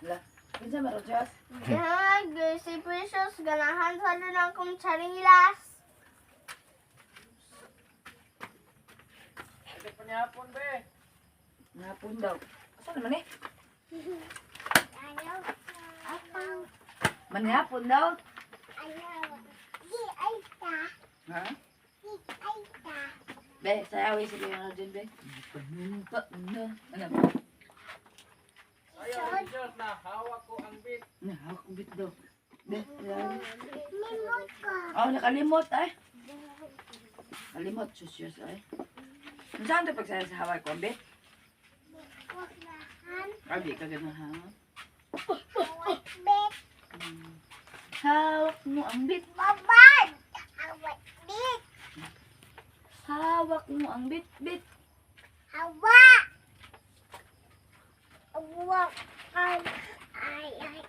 La, kinsa man Rogers? Diyan, si Precious, ganahan sa doon akong charilas. Ito pa nihapon, be. Napon daw. Asa naman eh? Ayaw. Apang. Manihapon daw. Ayaw. Di ay ta. Ha? Di ay ta. Be, sayawi sa mga Roger, be. Panumpa na. Ano ba? Ayaw, Richard, na hawak ko ang bit. Na, hawak ang bit daw. Be, sayawi. Limot ko. Oh, nakalimot ay. Kalimot, sus, sus, ay. Saan ito pagsaya sa hawak ko, ang bit? Wagahan. Abi, kaganahan. Hawak bet. Hawak mo ang bit. Babad. Hawak bit. Hawak mo ang bit, bit. Hawak. Hawak. Ay, ay, ay.